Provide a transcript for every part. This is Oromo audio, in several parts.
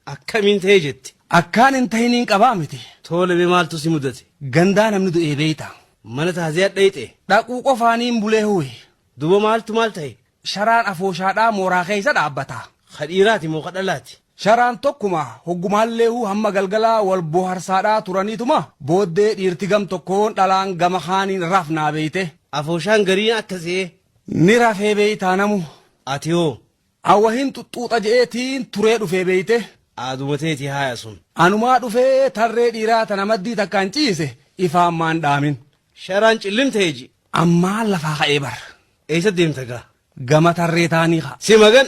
Akkamiin ta'e jette? Akkaan hin tahiniin qabaa miti. Tole mee maaltu si mudate? Gandaa namni du'ee beeyta. Mana taaziyaa dhayxe? Dhaquu qofaaniin bulee huwe. Duuba maaltu maal ta'e? Sharaan afooshaadhaa mooraa keessa dhaabbata. Ka dhiiraati moo ka dhalaati? Sharaan tokkuma hoggumaalleehuu hamma galgalaa wal booharsaadhaa turaniituma booddee dhiirti gam tokkoon dhalaan gama kaaniin rafnaa beeyte. Afooshaan gariin akkasii. Ni rafee beeytaa namu. Ati hoo? An wahin xuxxuuxa je'eetiin turee dhufee beeyte. Aaduma teeti haaya sun. Anumaa dhufee tarree dhiiraa tana maddii takkaan ciise ifaan maan dhaamin. Sharaan cillim ta'e ji. Ammaan lafaa ka'ee bar. Eessa deemta gaa? Gama tarree taanii ka'a. Si magan.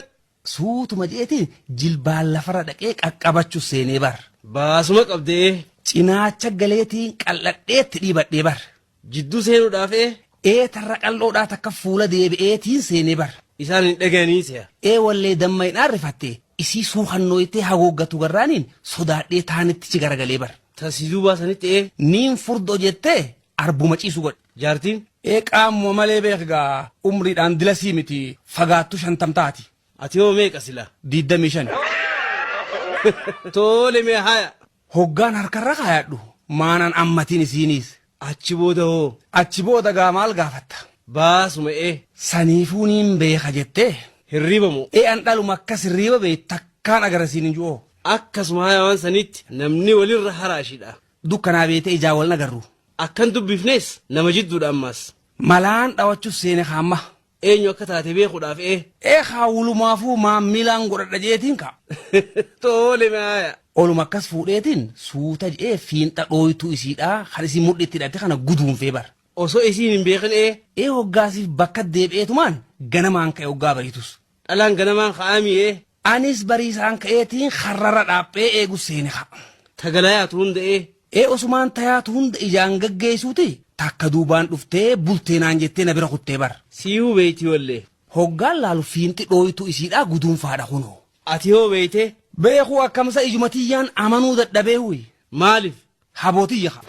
Suutuma je'eetiin jilbaan lafarra dhaqee qaqqabachu seenee bar. Baasuma qabdee. Cinaacha galeetiin qal'adheetti dhiibadhee bar. Jidduu seenuudhaaf ee? Ee tarra qal'oodhaa takka fuula deebi'eetiin seenee bar. Isaan hin dhagayanii se'a. Ee wallee damma hin aarrifatte isii suukannooytee hagooggattu garraaniin sodaadhee taanitti chi garagalee bar. Ta si duubaa sanitti ee? Niin furdo jettee arbuma ciisu godhe. Jaartiin? Ee qaamuma malee beek gaa umriidhaan dilasii miti fagaattu 50 taati. Ati hoo meeqa sila? 25. Tole mee haya. Hoggaan harkarra kaayadhu maanan ammatiin isiiniis. Achi booda hoo? Achi booda gaa maal gaafatta? Baasuma ee. Saniifuu niin beeka jettee. Hirriiba moo? Ee an dhaluma akkas hirriiba beey takkaan agara siin hin ju'oo. Akkasuma haya waan sanitti namni walirra haraashidha. Dukkanaa beeytee ijaan wal nagarru. Akkan dubbifnes nama jidduudha ammaas. Malaan dhawachuuf seene kaamma. Eenyu akka taate beekuudhaaf ee. Ee kaa wulumaafuu maammilaan godhadha je'eetiin kaa. Tole mee haya. Oluma akkas fuudheetiin suuta je'ee fiinxa dhooytuu isiidhaa kan isiin mudhiitti hidhatte kana guduunfee bar. Osoo isiin hin beekin ee. Ee hoggaasiif bakka deebi'eetumaan ganamaan ka'e hoggaa bariitus. Dhalaan ganamaan ka'aamii ee. Anis bariisaan ka'eetiin karrarra dhaaphee eegu seene kaa. Ta galayaatu hunda ee. Ee osumaan tayaatu hunda ijaan gaggeessuuti takka duubaan dhuftee bultee naan jettee na bira kuttee bar. Siihuu beeyti wallee. Hoggaan laalu fiinxi dhooytuu isiidhaa guduunfaadha kunoo. Ati hoo beeytee? Beekuu akkamsa ijuma tiyyaan amanuu dadhabee huy. Maalif? Haboo tiyya kaa.